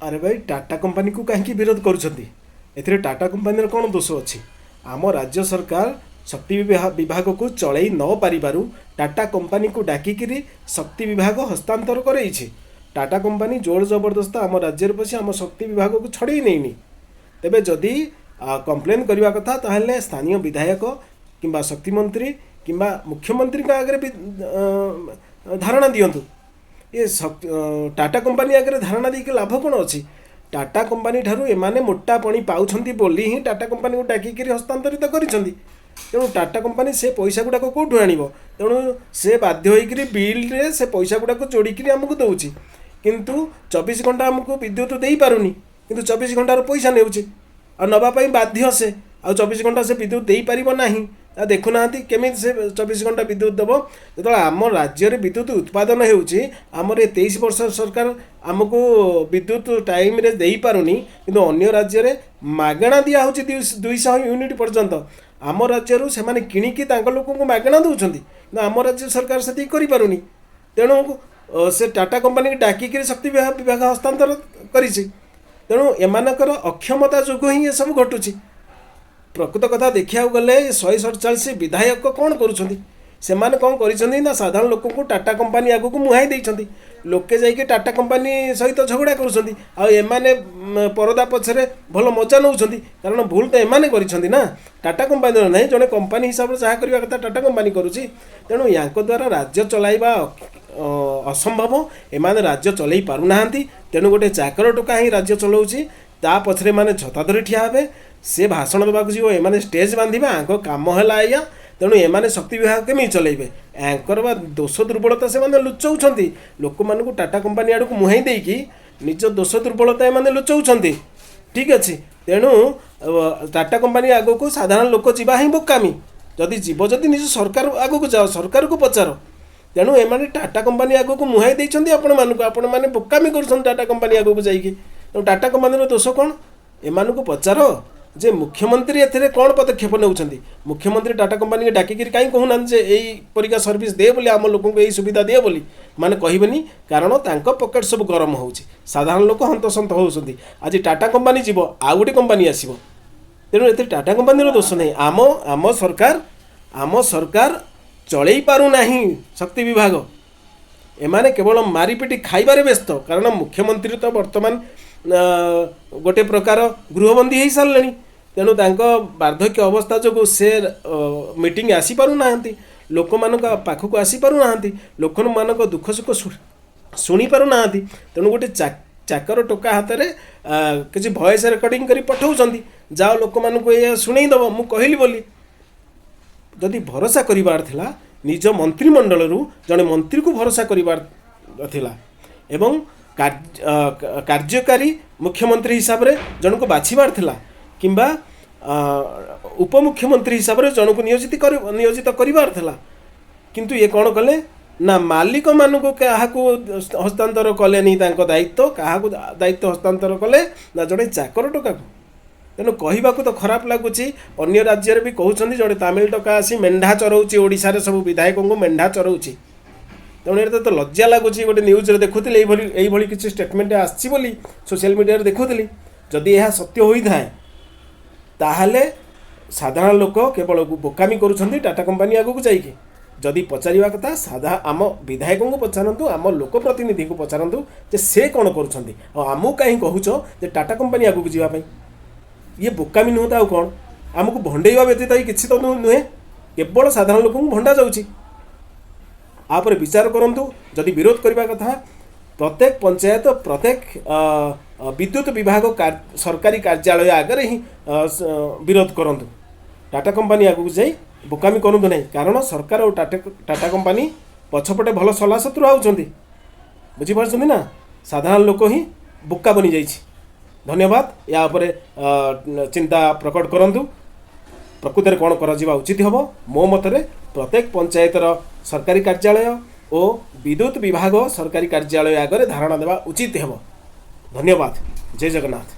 ଆରେ ଭାଇ, ଟାଟା କମ୍ପାନୀକୁ କାହିଁକି ବିରୋଧ କରୁଛନ୍ତି? ଏଥିରେ ଟାଟା କମ୍ପାନୀର କ'ଣ ଦୋଷ ଅଛି? ଆମ ରାଜ୍ୟ ସରକାର ଶକ୍ତି ବିଭାଗକୁ ଚଳେଇ ନ ପାରିବାରୁ ଟାଟା କମ୍ପାନୀକୁ ଡାକିକିରି ଶକ୍ତି ବିଭାଗ ହସ୍ତାନ୍ତର କରେଇଛି। ଟାଟା କମ୍ପାନୀ ଜୋର ଜବରଦସ୍ତ ଆମ ରାଜ୍ୟରେ ପଶି ଆମ ଶକ୍ତି ବିଭାଗକୁ ଛଡ଼େଇ ନେଇନି। ତେବେ ଯଦି କମ୍ପ୍ଲେନ୍ କରିବା କଥା, ତାହେଲେ ସ୍ଥାନୀୟ ବିଧାୟକ କିମ୍ବା ଶକ୍ତିମନ୍ତ୍ରୀ କିମ୍ବା ମୁଖ୍ୟମନ୍ତ୍ରୀଙ୍କ ଆଗରେ ବି ଧାରଣା ଦିଅନ୍ତୁ। ଏ ଟାଟା କମ୍ପାନୀ ଆଗରେ ଧାରଣା ଦେଇକି ଲାଭ କ'ଣ ଅଛି? ଟାଟା କମ୍ପାନୀ ଠାରୁ ଏମାନେ ମୋଟା ପଣି ପାଉଛନ୍ତି ବୋଲି ହିଁ ଟାଟା କମ୍ପାନୀକୁ ଡାକିକିରି ହସ୍ତାନ୍ତରିତ କରିଛନ୍ତି। ତେଣୁ ଟାଟା କମ୍ପାନୀ ସେ ପଇସା ଗୁଡ଼ାକ କେଉଁଠୁ ଆଣିବ? ତେଣୁ ସେ ବାଧ୍ୟ ହୋଇକରି ବିଲ୍ରେ ସେ ପଇସା ଗୁଡ଼ାକ ଯୋଡ଼ିକିରି ଆମକୁ ଦେଉଛି। କିନ୍ତୁ 24 ଘଣ୍ଟା ଆମକୁ ବିଦ୍ୟୁତ ଦେଇପାରୁନି, କିନ୍ତୁ 24 ଘଣ୍ଟାର ପଇସା ନେଉଛି ଆଉ ନେବା ପାଇଁ ବାଧ୍ୟ ସେ। ଆଉ 24 ଘଣ୍ଟା ସେ ବିଦ୍ୟୁତ ଦେଇପାରିବ ନାହିଁ। ଆଉ ଦେଖୁନାହାନ୍ତି, କେମିତି ସେ 24 ଘଣ୍ଟା ବିଦ୍ୟୁତ ଦେବ, ଯେତେବେଳେ ଆମ ରାଜ୍ୟରେ ବିଦ୍ୟୁତ ଉତ୍ପାଦନ ହେଉଛି? ଆମର ଏ 23 ବର୍ଷ ସରକାର ଆମକୁ ବିଦ୍ୟୁତ ଟାଇମରେ ଦେଇପାରୁନି, କିନ୍ତୁ ଅନ୍ୟ ରାଜ୍ୟରେ ମାଗଣା ଦିଆହେଉଛି 200 ୟୁନିଟ୍ ପର୍ଯ୍ୟନ୍ତ। ଆମ ରାଜ୍ୟରୁ ସେମାନେ କିଣିକି ତାଙ୍କ ଲୋକଙ୍କୁ ମାଗଣା ଦେଉଛନ୍ତି, କିନ୍ତୁ ଆମ ରାଜ୍ୟ ସରକାର ସେତିକି କରିପାରୁନି। ତେଣୁ ସେ ଟାଟା କମ୍ପାନୀକି ଡାକିକିରି ଶକ୍ତି ବିଭାଗ ହସ୍ତାନ୍ତର କରିଛି। ତେଣୁ ଏମାନଙ୍କର ଅକ୍ଷମତା ଯୋଗୁଁ ହିଁ ଏସବୁ ଘଟୁଛି। ପ୍ରକୃତ କଥା ଦେଖିବାକୁ ଗଲେ, 147 ବିଧାୟକ କ'ଣ କରୁଛନ୍ତି? ସେମାନେ କ'ଣ କରିଛନ୍ତି ନା, ସାଧାରଣ ଲୋକଙ୍କୁ ଟାଟା କମ୍ପାନୀ ଆଗକୁ ମୁହାଁଇ ଦେଇଛନ୍ତି। ଲୋକେ ଯାଇକି ଟାଟା କମ୍ପାନୀ ସହିତ ଝଗଡ଼ା କରୁଛନ୍ତି ଆଉ ଏମାନେ ପରଦା ପଛରେ ଭଲ ମଜା ନେଉଛନ୍ତି। କାରଣ ଭୁଲ ତ ଏମାନେ କରିଛନ୍ତି ନା, ଟାଟା କମ୍ପାନୀର ନାହିଁ। ଜଣେ କମ୍ପାନୀ ହିସାବରେ ଯାହା କରିବା କଥା ଟାଟା କମ୍ପାନୀ କରୁଛି। ତେଣୁ ୟାଙ୍କ ଦ୍ୱାରା ରାଜ୍ୟ ଚଳାଇବା ଅସମ୍ଭବ। ଏମାନେ ରାଜ୍ୟ ଚଲେଇ ପାରୁନାହାନ୍ତି। ତେଣୁ ଗୋଟେ ଚାକର ଟୋକା ହିଁ ରାଜ୍ୟ ଚଲାଉଛି। ତା ପଛରେ ଏମାନେ ଛତା ଧରି ଠିଆ ହେବେ। ସେ ଭାଷଣ ଦେବାକୁ ଯିବ, ଏମାନେ ଷ୍ଟେଜ୍ ବାନ୍ଧିବେ। ୟାଙ୍କ କାମ ହେଲା ଏଇଆ। ତେଣୁ ଏମାନେ ଶକ୍ତି ବିଭାଗ କେମିତି ଚଲେଇବେ? ୟାଙ୍କର ବା ଦୋଷ ଦୁର୍ବଳତା ସେମାନେ ଲୁଚଉଛନ୍ତି। ଲୋକମାନଙ୍କୁ ଟାଟା କମ୍ପାନୀ ଆଡ଼କୁ ମୁହାଁଇ ଦେଇକି ନିଜ ଦୋଷ ଦୁର୍ବଳତା ଏମାନେ ଲୁଚଉଛନ୍ତି। ଠିକ୍ ଅଛି। ତେଣୁ ଟାଟା କମ୍ପାନୀ ଆଗକୁ ସାଧାରଣ ଲୋକ ଯିବା ହିଁ ବୋକାମି। ଯଦି ଯିବ, ଯଦି ନିଜ ସରକାର ଆଗକୁ ଯାଅ, ସରକାରକୁ ପଚାର। ତେଣୁ ଏମାନେ ଟାଟା କମ୍ପାନୀ ଆଗକୁ ମୁହାଁଇ ଦେଇଛନ୍ତି ଆପଣମାନଙ୍କୁ। ଆପଣମାନେ ବୋକାମି କରୁଛନ୍ତି ଟାଟା କମ୍ପାନୀ ଆଗକୁ ଯାଇକି। ତେଣୁ ଟାଟା କମ୍ପାନୀର ଦୋଷ କ'ଣ? ଏମାନଙ୍କୁ ପଚାର ଯେ ମୁଖ୍ୟମନ୍ତ୍ରୀ ଏଥିରେ କ'ଣ ପଦକ୍ଷେପ ନେଉଛନ୍ତି। ମୁଖ୍ୟମନ୍ତ୍ରୀ ଟାଟା କମ୍ପାନୀକି ଡାକିକିରି କାହିଁ କହୁନାହାନ୍ତି ଯେ ଏଇ ପରିକା ସର୍ଭିସ୍ ଦେ ବୋଲି, ଆମ ଲୋକଙ୍କୁ ଏଇ ସୁବିଧା ଦିଏ ବୋଲି? ମାନେ କହିବେନି, କାରଣ ତାଙ୍କ ପକେଟ୍ ସବୁ ଗରମ ହେଉଛି, ସାଧାରଣ ଲୋକ ହନ୍ତସନ୍ତ ହେଉଛନ୍ତି। ଆଜି ଟାଟା କମ୍ପାନୀ ଯିବ, ଆଉ ଗୋଟେ କମ୍ପାନୀ ଆସିବ। ତେଣୁ ଏଥିରେ ଟାଟା କମ୍ପାନୀର ଦୋଷ ନାହିଁ। ଆମ ସରକାର ଚଳେଇ ପାରୁନାହିଁ ଶକ୍ତି ବିଭାଗ। ଏମାନେ କେବଳ ମାରିପିଟି ଖାଇବାରେ ବ୍ୟସ୍ତ। କାରଣ ମୁଖ୍ୟମନ୍ତ୍ରୀ ତ ବର୍ତ୍ତମାନ ଗୋଟେ ପ୍ରକାର ଗୃହବନ୍ଦୀ ହେଇସାରିଲେଣି। ତେଣୁ ତାଙ୍କ ବାର୍ଦ୍ଧକ୍ୟ ଅବସ୍ଥା ଯୋଗୁଁ ସେ ମିଟିଂ ଆସିପାରୁନାହାନ୍ତି, ଲୋକମାନଙ୍କ ପାଖକୁ ଆସିପାରୁନାହାନ୍ତି, ଲୋକମାନଙ୍କ ଦୁଃଖ ସୁଖ ଶୁଣି ପାରୁନାହାନ୍ତି। ତେଣୁ ଗୋଟେ ଚାକର ଟୋକା ହାତରେ କିଛି ଭଏସ୍ ରେକର୍ଡ଼ିଂ କରି ପଠାଉଛନ୍ତି, ଯାଅ ଲୋକମାନଙ୍କୁ ଏଇଆ ଶୁଣେଇଦେବ ମୁଁ କହିଲି ବୋଲି। ଯଦି ଭରସା କରିବାର ଥିଲା, ନିଜ ମନ୍ତ୍ରିମଣ୍ଡଳରୁ ଜଣେ ମନ୍ତ୍ରୀକୁ ଭରସା କରିବାର ଥିଲା ଏବଂ କାର୍ଯ୍ୟକାରୀ ମୁଖ୍ୟମନ୍ତ୍ରୀ ହିସାବରେ ଜଣକୁ ବାଛିବାର ଥିଲା କିମ୍ବା ଉପମୁଖ୍ୟମନ୍ତ୍ରୀ ହିସାବରେ ଜଣକୁ ନିୟୋଜିତ କରିବାର ଥିଲା। କିନ୍ତୁ ଇଏ କ'ଣ କଲେ ନା, ମାଲିକମାନଙ୍କୁ କାହାକୁ ହସ୍ତାନ୍ତର କଲେନି ତାଙ୍କ ଦାୟିତ୍ୱ। କାହାକୁ ଦାୟିତ୍ୱ ହସ୍ତାନ୍ତର କଲେ ନା, ଜଣେ ଚାକର ଟୋକାକୁ। ତେଣୁ କହିବାକୁ ତ ଖରାପ ଲାଗୁଛି। ଅନ୍ୟ ରାଜ୍ୟରେ ବି କହୁଛନ୍ତି, ଜଣେ ତାମିଲ ଟୋକା ଆସି ମେଣ୍ଢା ଚରଉଛି, ଓଡ଼ିଶାରେ ସବୁ ବିଧାୟକଙ୍କୁ ମେଣ୍ଢା ଚରଉଛି। ତେଣୁ ଏଇଟା ତ ଲଜ୍ଜା ଲାଗୁଛି। ଗୋଟେ ନ୍ୟୁଜ୍ରେ ଦେଖୁଥିଲି, ଏଇଭଳି ଏଇଭଳି କିଛି ଷ୍ଟେଟମେଣ୍ଟ ଆସିଛି ବୋଲି ସୋସିଆଲ ମିଡ଼ିଆରେ ଦେଖୁଥିଲି। ଯଦି ଏହା ସତ୍ୟ ହୋଇଥାଏ, ତାହେଲେ ସାଧାରଣ ଲୋକ କେବଳ ବୋକାମି କରୁଛନ୍ତି ଟାଟା କମ୍ପାନୀ ଆଗକୁ ଯାଇକି। ଯଦି ପଚାରିବା କଥା, ସାଧା ଆମ ବିଧାୟକଙ୍କୁ ପଚାରନ୍ତୁ, ଆମ ଲୋକ ପ୍ରତିନିଧିଙ୍କୁ ପଚାରନ୍ତୁ ଯେ ସେ କ'ଣ କରୁଛନ୍ତି। ଆଉ ଆମକୁ କାହିଁ କହୁଛ ଯେ ଟାଟା କମ୍ପାନୀ ଆଗକୁ ଯିବା ପାଇଁ? ଇଏ ବୋକାମି ନୁହଁ ତ ଆଉ କ'ଣ? ଆମକୁ ଭଣ୍ଡେଇବା ବ୍ୟତୀତ ଇଏ କିଛି ତ ନୁହେଁ। କେବଳ ସାଧାରଣ ଲୋକଙ୍କୁ ଭଣ୍ଡା ଯାଉଛି। ୟା ଉପରେ ବିଚାର କରନ୍ତୁ। ଯଦି ବିରୋଧ କରିବା କଥା, ପ୍ରତ୍ୟେକ ପଞ୍ଚାୟତ, ପ୍ରତ୍ୟେକ ବିଦ୍ୟୁତ ବିଭାଗ ସରକାରୀ କାର୍ଯ୍ୟାଳୟ ଆଗରେ ହିଁ ବିରୋଧ କରନ୍ତୁ। ଟାଟା କମ୍ପାନୀ ଆଗକୁ ଯାଇ ବୋକାମି କରନ୍ତୁ ନାହିଁ। କାରଣ ସରକାର ଆଉ ଟାଟା ଟାଟା କମ୍ପାନୀ ପଛପଟେ ଭଲ ସଲାସତୁରା ହେଉଛନ୍ତି। ବୁଝିପାରୁଛନ୍ତି ନା? ସାଧାରଣ ଲୋକ ହିଁ ବୋକା ବନିଯାଇଛି। ଧନ୍ୟବାଦ। ୟା ଉପରେ ଚିନ୍ତା ପ୍ରକଟ କରନ୍ତୁ, ପ୍ରକୃତରେ କ'ଣ କରାଯିବା ଉଚିତ ହେବ। ମୋ ମତରେ ପ୍ରତ୍ୟେକ ପଞ୍ଚାୟତର ସରକାରୀ କାର୍ଯ୍ୟାଳୟ ଓ ବିଦ୍ୟୁତ ବିଭାଗ ସରକାରୀ କାର୍ଯ୍ୟାଳୟ ଆଗରେ ଧାରଣା ଦେବା ଉଚିତ ହେବ। ଧନ୍ୟବାଦ। ଜୟ ଜଗନ୍ନାଥ।